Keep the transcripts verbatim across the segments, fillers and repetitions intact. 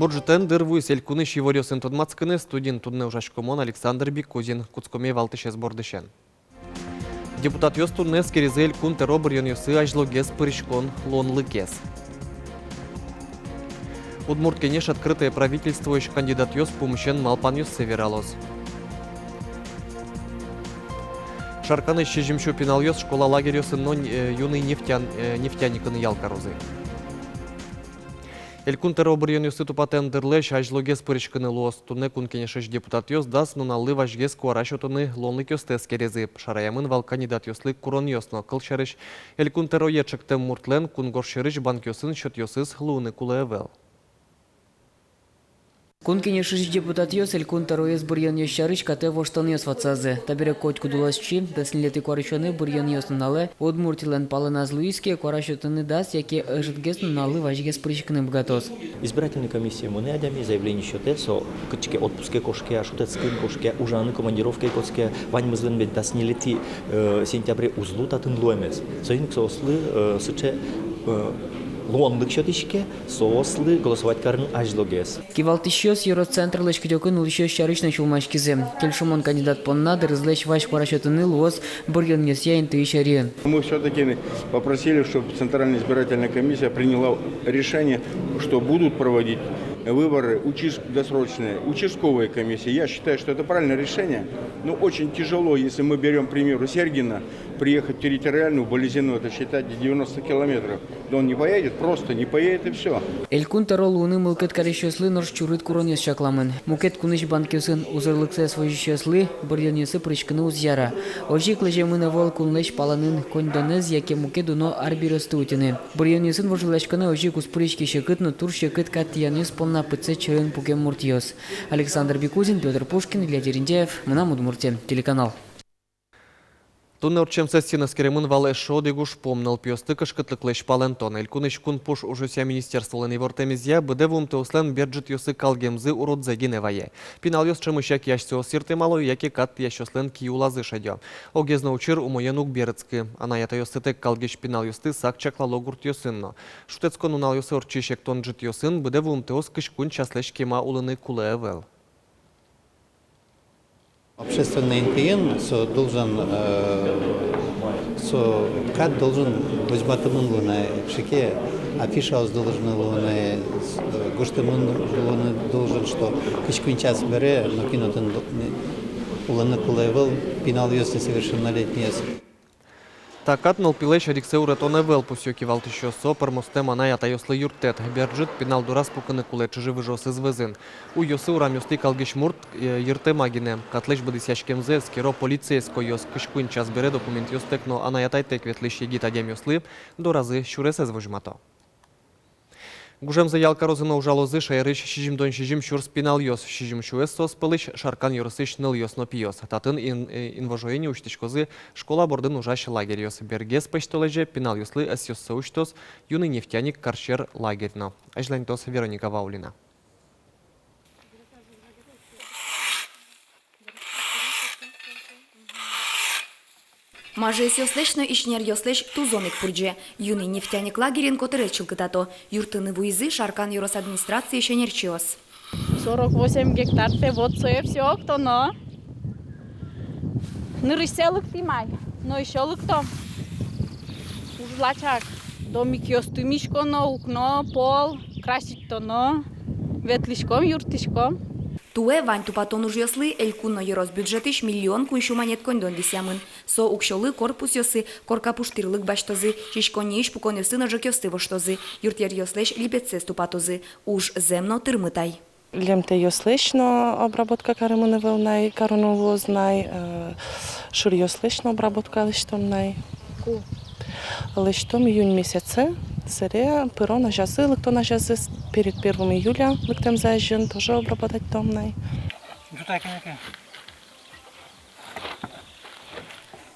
Бур ӝытэн! Дыр вуиз элькунысь иворъёсын тодматскыны. Студиын туннэ ужасько мон, Александр Бикузин. Кутскомы валтӥсез бордысен. Депутатъёс туннэ эскеризы Элькун тӧро быръёнъёсы азьлогес пыриськон луонлыкез. Удмурт Кенеш «Открытое правительствоысь» кандидатъёс пумысен малпанъёссэ вералоз. Шарканысь сизьымсю пиналъёс школа лагерьёсын но, э, юный нефтян-, э, нефтяникын ял карозы. Элькун тӧро быръёнъёсы тупатэм дырлэсь азьлогес пыриськыны луоз. Туннэ Кун Кенешысь депутатъёс дас нуналлы вазьгес куара сётыны луонлыкъёсты эскеризы. Шараямын вал кандидатъёслы куронъёс но. Кыл сярысь, Элькун тӧрое ӵектэм муртлэн кунгож сьӧрысь банкъёсын счётъёсыз луыны кулэ ӧвӧл. Кун Кенешысь депутатъёс Элькун тӧроез быръёнъёс сярысь катэ воштонъёс ватсазы. Табере котькуд улосчи дас ньылетӥ куарусёнэ быръёнъёс нуналэ Удмуртилэн палэназ луиз ке, куара сётыны дас яке ӧжытгес нуналлы вазьгес пыриськыны быгатоз. Избирательной комиссие мынэ адями, заявление сётэ, со кытчы ке отпуске кошке-а, шутэтскын кошке-а, ужаны командировкае кошке-а, ваньмызлэн ведь дас ньылетӥ, э, сентябре уз лу татын луэмез. Соин ик соослы, э, сыӵе, э, луонлык сётӥське, соослы голосовать карыны азьлогес. Кивалтӥсьёс ёрос центрлэсь кыдёкын улӥсьёс сярысь но сюлмаськизы. Кельшымон кандидат понна дырызлэсь вазь куара сётыны луоз быръёнъёсъя интыысь ӧриын. Мы всё-таки попросили, чтобы Центральная избирательная комиссия приняла решение, что будут проводить выборы учас-, досрочные, участковые комиссии. Я считаю, что это правильное решение. Но очень тяжело, если мы берём, к примеру, Сергино, приехать в территориальную, в Балезино, это считать девяносто километров. Да он не поедет, просто не поедет и всё. Элькун тӧро луыны мылкыд карисьёслы нош чурыт куронъёс чакламын. Мукет кунысь банкъёсын узырлыксэс возисьёслы быръёнъёсы пыриськыны уз яра. Озьы ик лэземын ӧвӧл кунлэсь палэнын коньдонэз яке мукет уно арбериосты утьыны. Быръёнъёсын вожвылъяськонэ озьы ик уз пыриське секыт но тур секыт кат тӥянъёс понна пытсэт сьӧрын пукем муртъёс. Александр Бикузин, Пётр Пушкин, Илья Дерендяев, «Мынам Удмуртие» телеканал. Туннэ ортчем сессиын эскеремын вал эшшо одӥг ужпум: нылпиосты кышкытлыклэсь палэнтон. Элькунысь кун пуш ужъёсъя министерстволэн ивортэмезъя, быдэ вуымтэослэн бер ӝытъёсы калгемзы уродзэ гинэ вае. Пиналъёс ӵемысьяк асьсэос йыртэмало яке кат тӥясьёслэн киулазы шедё. Огез но учыр умоен уг берытскы. Анай-атайёстэк калгись пиналъёсты сак чаклало гуртъёсын но. Шутэтскон нуналъёсы ортчись эктон ӝытъёсын быдэ вуымтэос кызь куинь часлэсь кема улыны кулэ ӧвӧл. Общественной интыын со должен, э, со кат должен возьматэмын луыны, шуиське, афишаос должны луыны, э, гожтэмын луыны должен, что кызь куинь час бере нокин отын до-, не, улыны кулэ ӧвӧл пиналъёс, несовершеннолетнийёс. Та кат нылпилэсь одӥгзэ уретон ӧвӧл, пусъё кивалтӥсьёс, со пӧрмозтэм анай-атайёслы юрттэт. Бер ӝыт пинал дораз пукыны кулэ ӵыжы-выжыосыз вӧзын. Уйёсы, урамъёсты калгись мурт, э, йыртэма гинэ. Катлэсь быдэсъяськемзэ эскеро полицейскойёс. Кызь куинь час бере документъёстэк но анай-атайтэк ветлӥсь егит адямиослы доразы сюресэз возьмато. Гужемзэ ял карозы но ужалозы шаерысь сизьымдон сизьым сюрс пиналъёс. Сизьым сюэз соос пӧлысь Шаркан ёросысь нылъёс но пиос. Татын ин-, э, инвожое ини усьтӥськозы школа бордын ужась лагерьёс. Бергес пӧсьтолэзе пиналъёслы ӧсъёссэ усьтоз «Юный нефтяник» карсьӧр лагерь но. Азьланьтоз Вероника Ваулина. Мажиосъёслэсь но ишнеръёслэсь тузон ик пурӟе. «Юный нефтяник» лагерьын котырез чылкытато. Юрттыны вуизы Шаркан ёрос администрациысь ӧнерчиос. Сорок восемь гектартэ, вот сое всё октоно. Нырысьсэ лыктӥм ай, но ещё лыктом. Уж лачак. Домикъёсты миськоно, укно, пол красить кароно, ветлӥськом, юрттӥськом. Туэ вань тупатон ужъёслы элькун но ёрос бюджетысь миллион куинь сю манет коньдон висъямын. Со уксёлы корпусъёсы корка пуштырлык басьтозы, сиськонниысь пуконъёсты но ӝӧкъёсты воштозы, юртъеръёслэсь липетсэс тупатозы. Уж зэм но тырмыт ай. Лемтэйёслэсь но обработка каремын ӧвӧл на ай, кароно луоз на ай, э, шыръёслэсь но обработка лэсьтом на ай. Ку? Лэсьтом июнь месяце, сэре пырон азязы, лыктон азязы, с-, перед первым июля лыктэмзэ азьын тоже обработать каром на ай.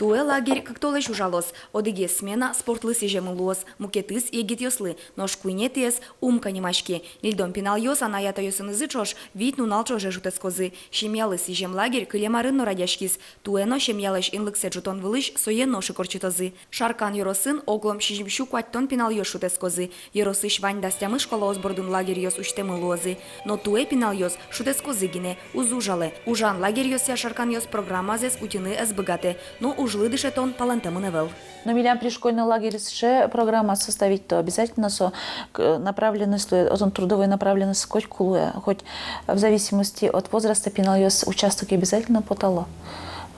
Туэ лагерь кык толэзь ужалоз. Одӥгез смена спортлы сӥземын луоз, мукетыз — егитъёслы, нош куинетӥез — «Умка» нимаське. Ньыльдон пиналъёс анай-атайёсынызы ӵош вить нунал ӵоже шутэтскозы. Семьялы сӥзем лагерь кылем арын но радъяськиз. Туэ но семьялэсь инлыксэ ӝутон вылысь сое нош ик ортчытозы. Шаркан ёросын оглом сизьымсю куатьтон пиналъёс шутэтскозы. Ёросысь вань дас тямыс школаос бордын лагерьёс усьтэмын луозы. Но туэ пиналъёс шутэтскозы гинэ, уз ужалэ. Ужан лагерьёсъя шарканъёс программазэс утьыны ӧз быгатэ, но ужлы дышетон палэнтэмын ӧвӧл. Но милям пришкольный лагерь сыӵе программа составить-то обязательно, со к-, направленность луэ, отын трудовой направленность котьку луэ, хоть в зависимости от возраста пиналъёс участокъя обязательно потало.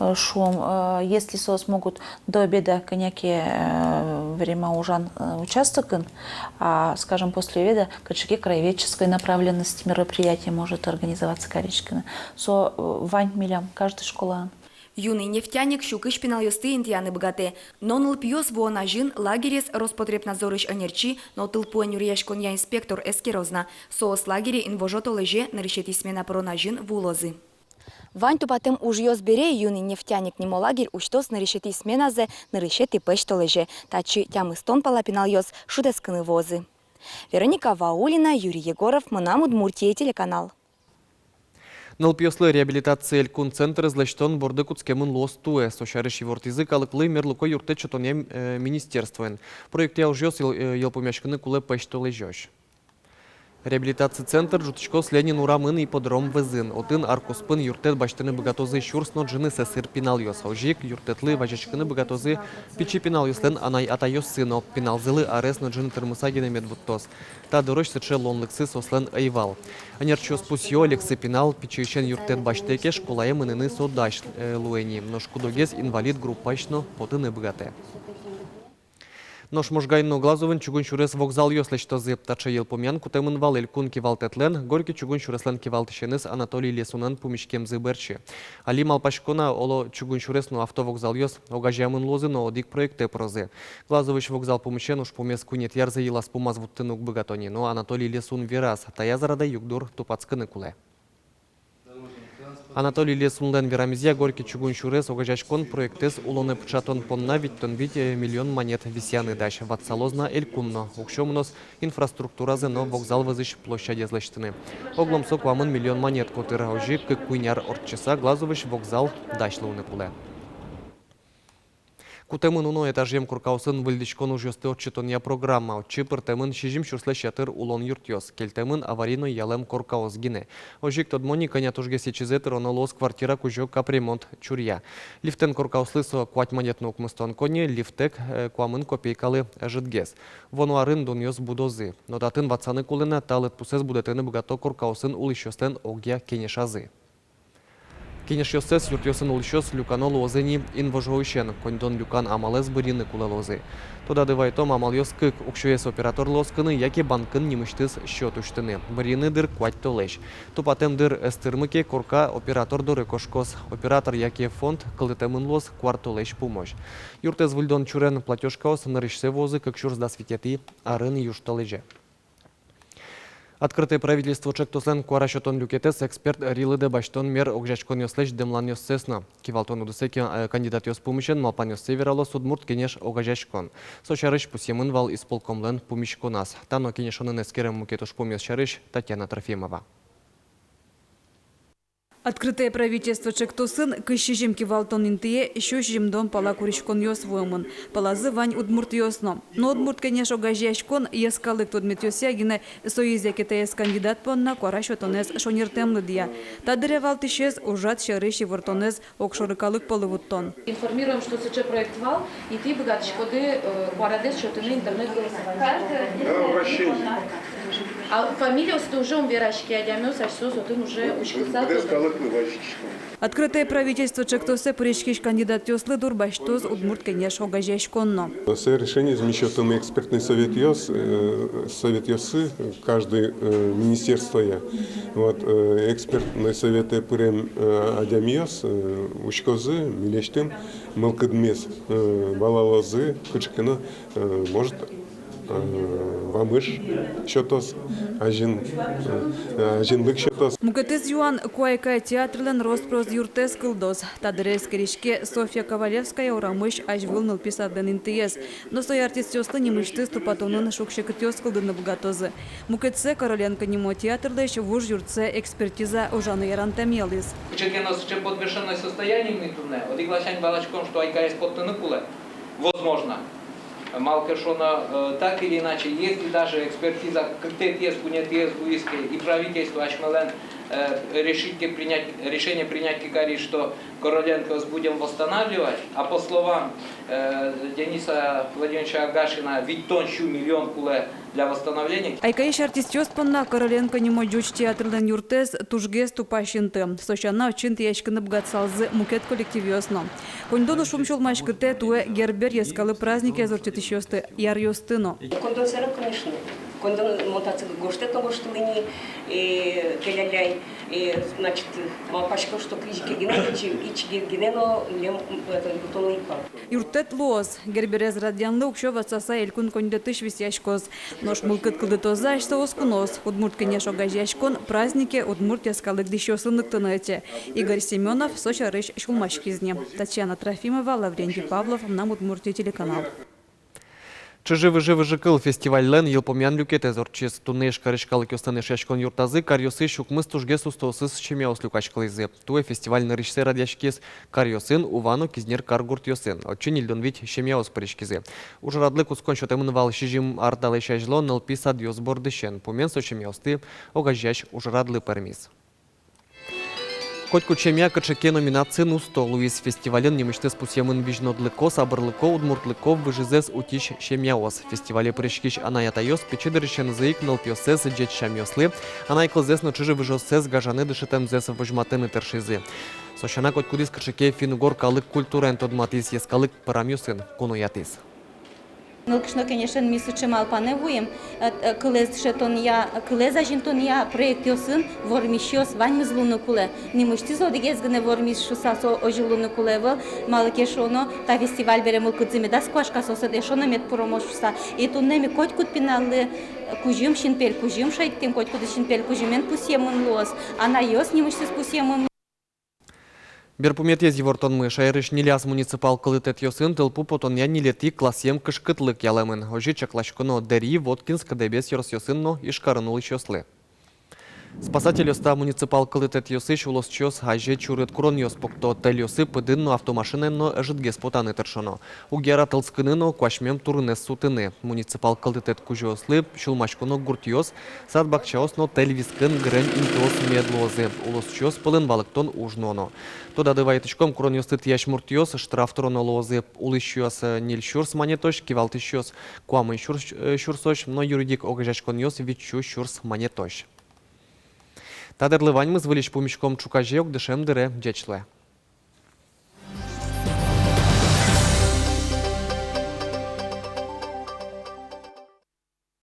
Э, шуом, э, если соос могут до обеда кӧня ке, э, время ужан, э, участокын, а, скажем, после обеда кыӵе ке краеведческой направленности мероприятие может организоваться кариськыны. Со, э, вань милям каждый школаын. Юный нефтяник сю кызь пиналъёсты интыяны быгатэ. Но нылпиос вуон азьын лагерез Роспотребнадзорысь ӧнерчи но тылпуэн нюръяськонъя инспектор эскероз на. Соос лагере инвожо толэзе, нырысетӥ смена пырон азьын вуылозы. Вань тупатэм ужъёс бере, «Юный нефтяник» нимо лагерь усьтоз нырысетӥ сменазэ нырысетӥ пӧсьтолэзе. Татчы тямыстон пала пиналъёс шутэтскыны вуозы. Вероника Ваулина, Юрий Егоров, «Мынам Удмуртие» телеканал. Нылпиослы реабилитация элькун центрез лэсьтон борды кутскемын луоз туэ. Со сярысь ивортӥзы калыклы мерлыко юрттэт сётонъя, э, министерствоын. Проектъя ужъёс йыл-, э, йылпумъяськыны кулэ пӧсьтолэзёзь. Реабилитация центр ӝутӥськоз Ленин урамын, ипподром вӧзын. Отын ар куспын юрттэт басьтыны быгатозы сюрс но ӝыны сӧсыр пиналъёс. Озьы ик юрттэтлы вазиськыны быгатозы пичи пиналъёслэн анай-атайёссы но. Пиналзылы арес но ӝыны тырмыса гинэ мед вуттоз. Та дырозь сыӵе луонлыксы соослэн ӧй вал. Ӧнерчиос пусъё: лексы пинал пичиысен юрттэт басьтэ ке, школае мыныны со дась, э, луэ ни. Нош куд-огез инвалид группаысь но потыны быгатэ. Нош Можгаын но Глазовын чугун сюрес вокзалъёс лэсьтозы. Таӵе йылпумъян кутэмын вал элькун кивалтэтлэн, Горький чугун сюреслэн кивалтӥсеныз Анатолий Лесунэн пумиськемзы бӧрсьы. Али, малпасько на, оло, чугун сюрес но автовокзалъёс огазеямын луозы но одӥг проектэ пырозы. Глазовысь вокзал пумысен ужпумез куинетӥ арзэ йылаз-пумаз вуттыны уг быгато ни, но Анатолий Лесун вераз: таяз радэ югдур тупатскыны кулэ. Анатолий Лесунлэн верамезъя, Горький чугун сюрес огазеяськон проектэз улонэ пыӵатон понна витьтон вить миллион манет висъяны дась. Ватсалоз на элькун но. Уксё мыноз инфраструктуразэ но вокзал вӧзысь площадез лэсьтыны. Оглом со куамын миллион манет котыр. Озьы ик кык-куинь ар ортчыса Глазовысь вокзал дась луыны кулэ. Кутэмын уно этажъем коркаосын выльдӥськон ужъёсты ортчытонъя программа. Отчы пыртэмын сизьым сюрслэсь ятыр улон юртъёс, кельтэмын аварийной ялэм коркаос гинэ. Озьы ик тодмо ни, кӧня тужгес ичизэ тыроно луоз квартира кузё капремонт чуръя. Лифтэн коркаослы со куать манет но укмыстон коньы, лифтэк, э, куамын копейкалы ӧжытгес. Вуоно арын дунъёс будозы. Но татын ватсаны кулэ на, та лыдпусэз будэтыны быгато коркаосын улӥсьёслэн огъя кенешазы. Кенешъёссэс юртъёсын улӥсьёс люкано луозы ни инвожоысен. Коньдон люкан амалэз бырйыны кулэ луозы. Тодады вайтом, амалъёс кык: уксёез операторлы оскыны яке банкын нимысьтыз счёт усьтыны. Бырйыны дыр куать толэзь. Тупатэм дыр ӧз тырмы ке, корка оператор доры кошкоз. Оператор яке фонд кылдытэмын луоз куартолэзь пумозь. Юртэз выльдон чурен платёжкаос нырысьсэ вуозы кык сюрс дас витетӥ арын южтолэзе. «Открытое правительство» ӵектослэн куара сётон люкетэз эксперт ӧрилыдэ басьтон мер огазеяськонъёслэсь дэмланъёссэс но. Кивалтон удысэ ке, э, кандидатъёс пумысен малпанъёссэ вералоз «Удмурт кенеш» огазеяськон. Со сярысь пусъемын вал исполкомлэн пумиськоназ. Та но кенешонын эскерем мукет ужпумъёс сярысь Татьяна Трофимова. «Открытое правительство» ӵектосын кызь сизьым кивалтон интые сю сизьымдон пала куриськонъёс вуэмын. Пӧлазы вань удмуртъёс но. Но «Удмурт кенеш» огазеяськон йӧскалык тодметъёсъя гинэ соиз яке таиз кандидат понна куара сётонэз шонертэмлы луэ. Та дыре валтӥсез — ужрад сярысь ивортонэз огшоры калык пӧлы вуттон. Информируем, что сыӵе проект вал, и тӥ быгатӥськоды, э, куарадэс сётыны интернет-голосование. Да, обращение. А фамилиосты уже ум вераське, адямиос асьсэос отын уже учкыса. Быдэс калыклы вазиськиськом. «Открытое правительство» ӵектосэ пыриськись кандидатъёслы дурбасьтоз «Удмурт кенеш» огазеяськон но. Сое решениез ми сётом экспертной советъёс, э, советъёсы, каждый, э, министерствоя. Вот, э, экспертной советэ пырем, э, адямиос, э, учкозы, милесьтым мылкыдмес, э, валалозы, кыӵе ке но, э, может, Э, вамыш сётоз, азьын, э, азинлык сётоз. Мукетыз юан: ку «Айкай» театрлэн рос-прос юртэз кылдоз. Та дыре эскериське Софья Ковалевская урамысь азьвыл нылпи садлэн интыез. Но сое артистъёслы нимысьтыз тупатонын шуг-секытъёс кылдыны быгатозы. Мукетсэ — Короленко нимо театрлэсь вуж юртсэ экспертиза ужаны ярантэм ялӥз. Кыӵе ке но сыӵе подвешенное состояние ми туннэ. Одӥг ласянь валаськом, что «Айкаез» поттыны кулэ, возможно. Малы ке шуоно, э, так или иначе, если даже экспертиза кыктэтӥез, куинетӥез луиз ке, и правительство асьмелэн, э, решить ке принять, решение принять ке кариз, что «Короленкоез» будем восстанавливать, а по словам, э, Дениса Владимировича Агашина, витьтон сю миллион кулэ для восстановления. «Айкайысь» артистъёс понна Короленко нимо ӟуч театрлэн юртэз тужгес тупась инты. Со сяна, отчы интыяськыны быгатысалзы мукет коллективъёс но. Коньдон ушум сюлмаськытэ туэ Гербер йӧскалык праздникез ортчытӥсьёсты, яръёсты но. Коньдон сэре, конечно. Коньдон, мон татчы гожтэт но гожтылӥ ни, э, келяляй, э, значит, малпасько, что кызьы ке гинэ, ичи, ичи ке гинэ но милем, это, бутоно ик вал. Юрттэт луоз. Герберез радъянлы уксё ватсаса элькун коньдэтысь висъяськоз. Нош мылкыд кылдытозы асьсэ оскуноос. «Удмурт кенеш» огазеяськон празднике удмурт йӧскалык дӥсьёсын лыктыны ӧте. Игорь Семёнов со сярысь сюлмаськиз ни. Татьяна Трофимова, Лаврентий Павлов, «Мынам Удмуртие» телеканал. Чыжы-выжы «Выжыкыл» фестивальлэн йылпумъян люкетэз ортчиз. Туннэ Ижкарысь калыкъёслэн Эшъяськон юртазы каръёсысь укмыс тужгес устоосыз семьяос люкаськылӥзы. Туэ фестиваль нырысьсэ радъяськиз каръёсын, Ува но Кизнер каргуртъёсын. Отчы ньыльдон вить семьяос пыриськизы. Ужрадлы кутскон сётэмын вал сизьым ар талэсь азьло нылпи садъёс бордысен. Пумен со семьяосты огазеясь ужрадлы пӧрмиз. Котькуд семья кыӵе ке номинациын усто луиз. Фестивальын нимысьтыз пусъемын визьнодлыко, сабырлыко, удмуртлыко выжызэс утись семьяос. Фестивале пыриськись анай-атайёс пичи дырысенызы ик нылпиоссэс ӟеч сямъёслы, анай кылзэс но чыжы-выжыоссэс гажаны дышетэмзэс возьматыны тыршизы. Со сяна, котькудӥз кыӵе ке финн-угор калык культураен тодматӥз, йӧскалык пӧрамъёсын куноятӥз. Нылкышно кенешен ми сыӵе малпанэ вуим, э, э, кылэз дышетонъя, кылэз азинтонъя проектъёсын вормисьёс ваньмыз луыны кулэ. Нимысьтыз одӥгез гинэ вормись шуыса со озьы луыны кулэ ӧвӧл, малы ке шуоно, та фестиваль бере мылкыдзы медаз куашка, соослы эшшо но мед пуромоз шуыса. И туннэ ми котькуд пиналлы, э, кузьым, синпель кузьым шедьтӥм, котькудӥз синпель кузьымен пусъемын луоз, анайёс нимысьтыз пусъемын. Берпуметӥез ивортонмы: шаерысь ньыль муниципал кылдытэтъёсын тылпу потонъя ньылетӥ классъем кышкытлык ялэмын. Озьы чакласьконо Дэри, Воткинск, Дэбес ёросъёсын но Ижкарын улӥсьёслы. Спасательёс та муниципал кылдытэтъёсысь улосчиос азе чурыт куронъёс пукто, тэльёсы пыдын но автомашинаен но ӧжытгес потаны тыршоно. Уг яра тылскыны но куасьмем турынэз сутыны. Муниципал кылдытэт кузёослы сюлмаськоно гуртъёс, сад-бакчаос но тэль вискын гырем интыос мед луозы, улосчиос пӧлын валэктон уж нуоно. Тодады вайытӥськом, куронъёсты тӥясь муртъёс штраф тыроно луозы: улӥсьёс, э, ньыль сюрс манетозь, кивалтӥсьёс куамын сюрс, э, сюрсозь, но юридик огазеяськонъёс витьсю сюрс манетозь. Та дырлы ваньмыз. Выльысь пумиськом ӵуказе ик дышем дыре. Ӟеч луэ.